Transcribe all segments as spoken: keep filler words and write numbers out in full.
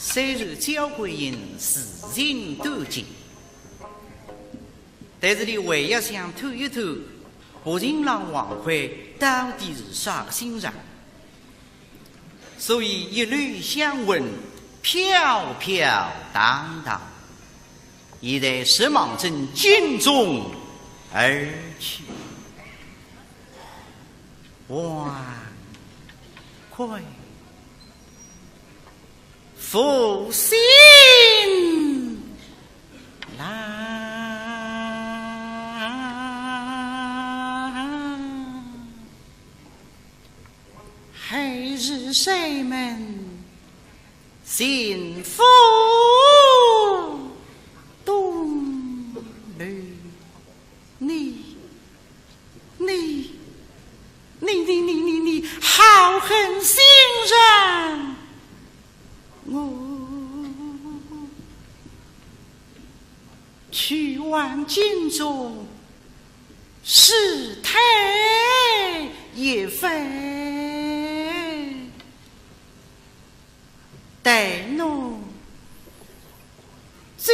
虽然交关人事情多情，但是俚还要想探一探，薄情郎王魁到底是啥个心肠。所以一路相问，飘飘荡荡，现在是望准京中而去。王魁，负心郎。还是谁们心腹东流？你，你，你，你，你，你，你好狠心肠！我去往京中，试探一番，待奴走。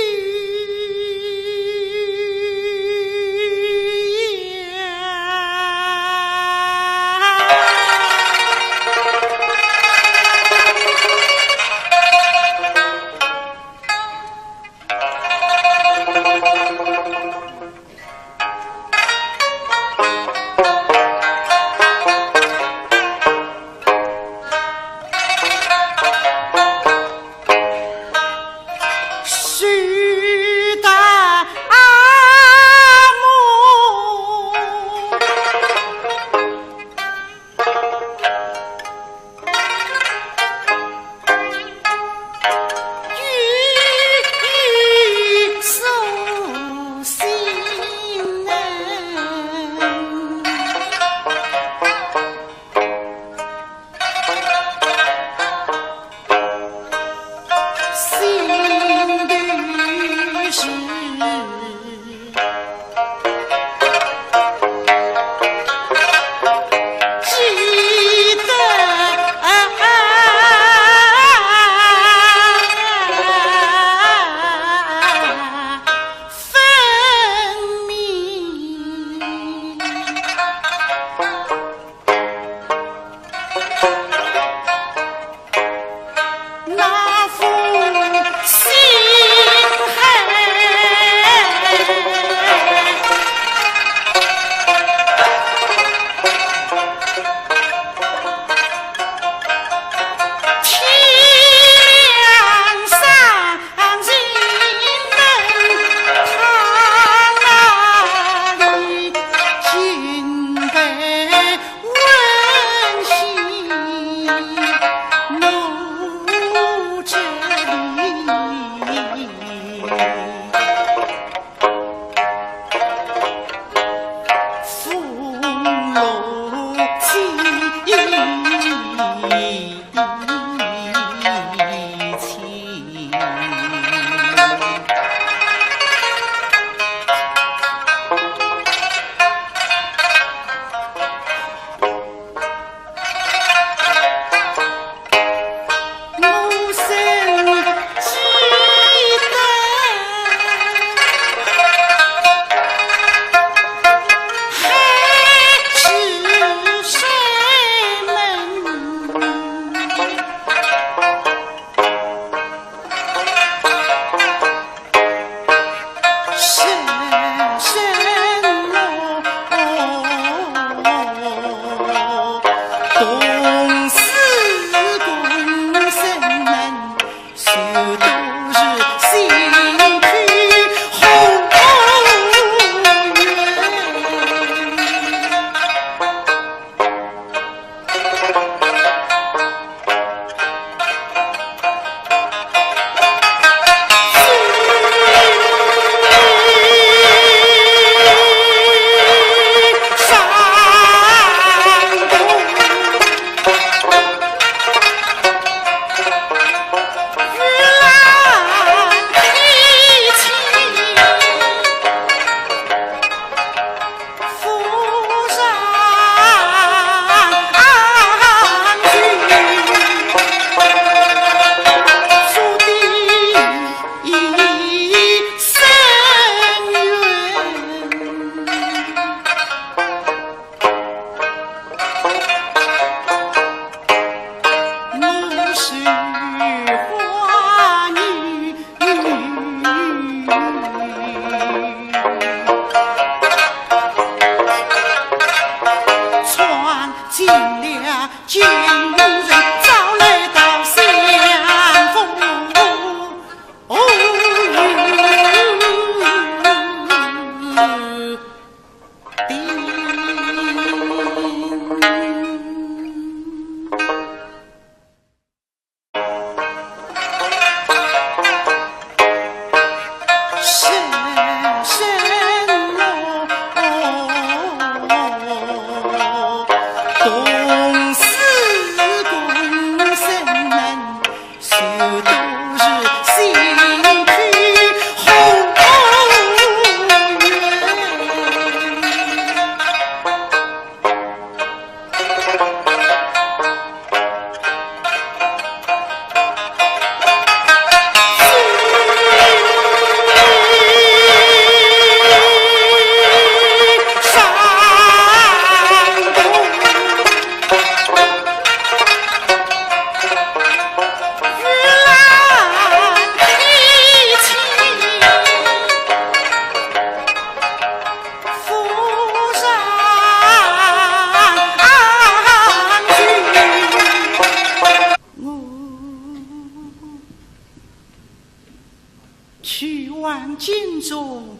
去往京中，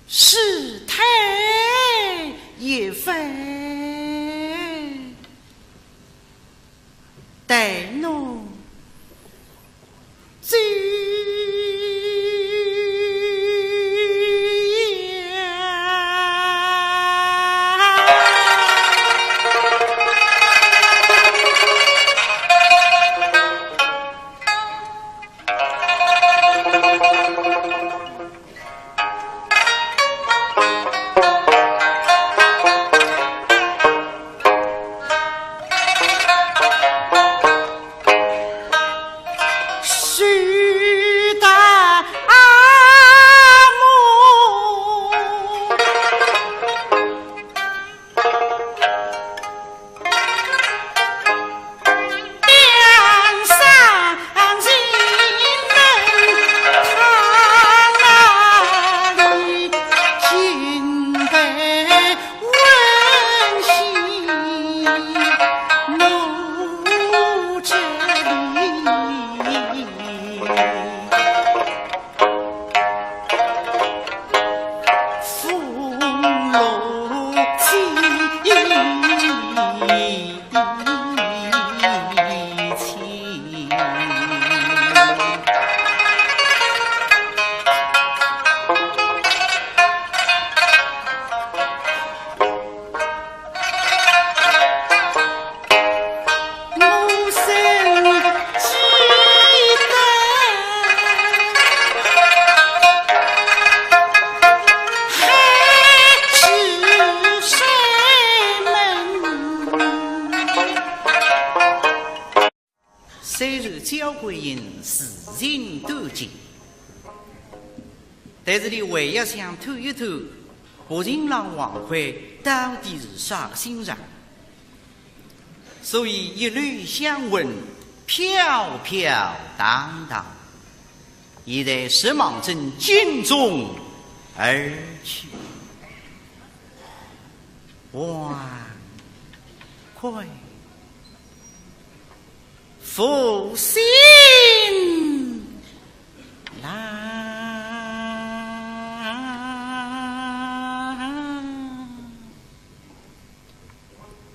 试探一番。 待奴走呀。虽然焦桂英事情多情，但是俚还要想探一探薄情郎王魁到底是啥个心肠，所以一路相问，飘飘荡荡，现在是望准京中而去。王魁 负心郎，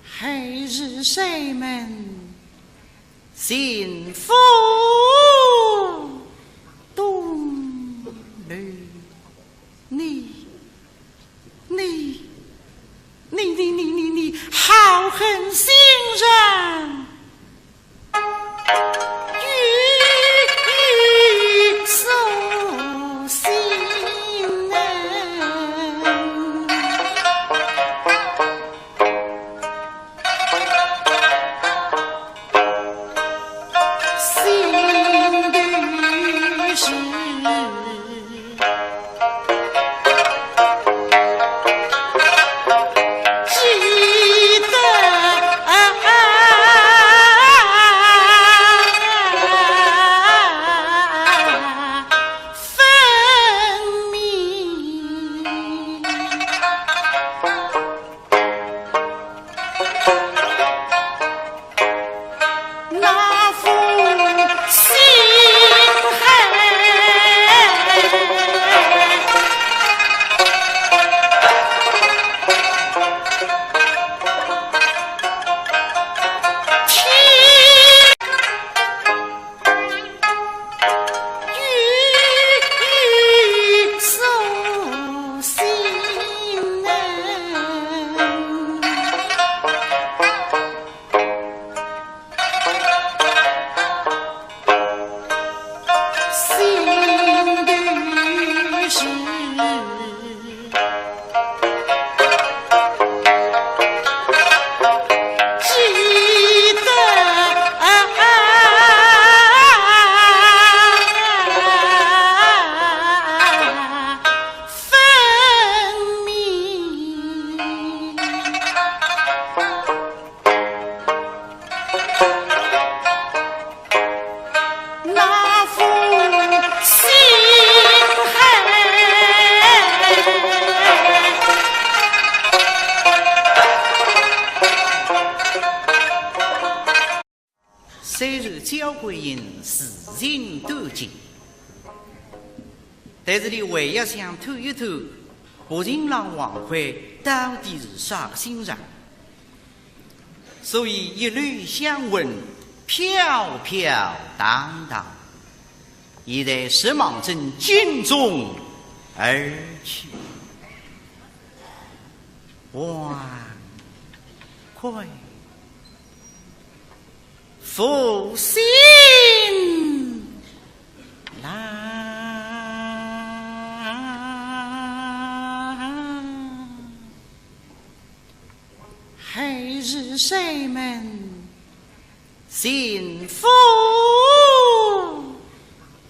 还是山门幸福东楼。你 你，你，你，你，你，你，好狠心肠，欲速心人。是记得分明。 那封信函。虽然焦桂英事情短见，但是俚还要想探一探，薄情郎王魁到底是啥个心肠。 所以一路相问，飘飘荡荡，现在是望准京中而去。王魁，负心郎。 还是谁们心腹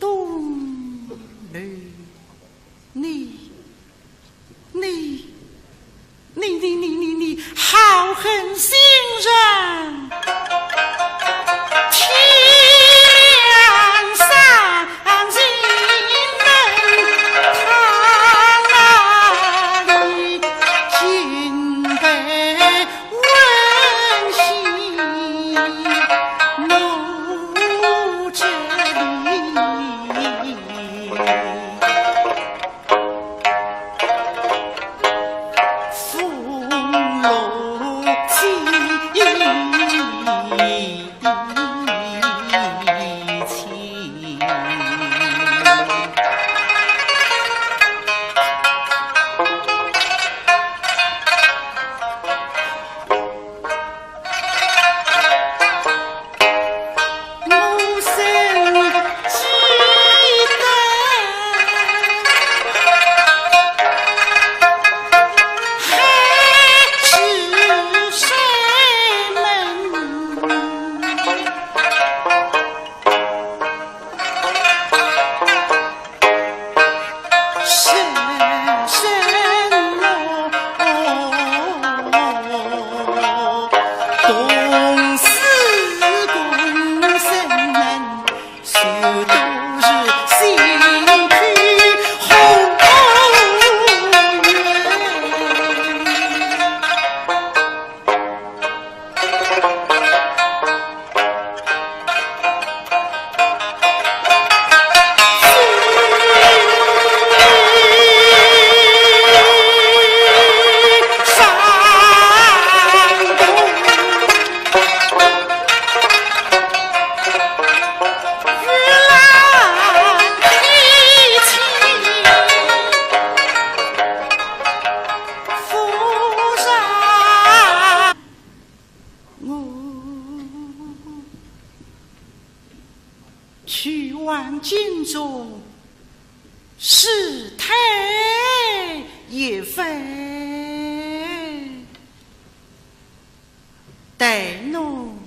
东楼？你，你，你，你，你，你，你好狠心人！天亮上 我去往京中，试探一番，待奴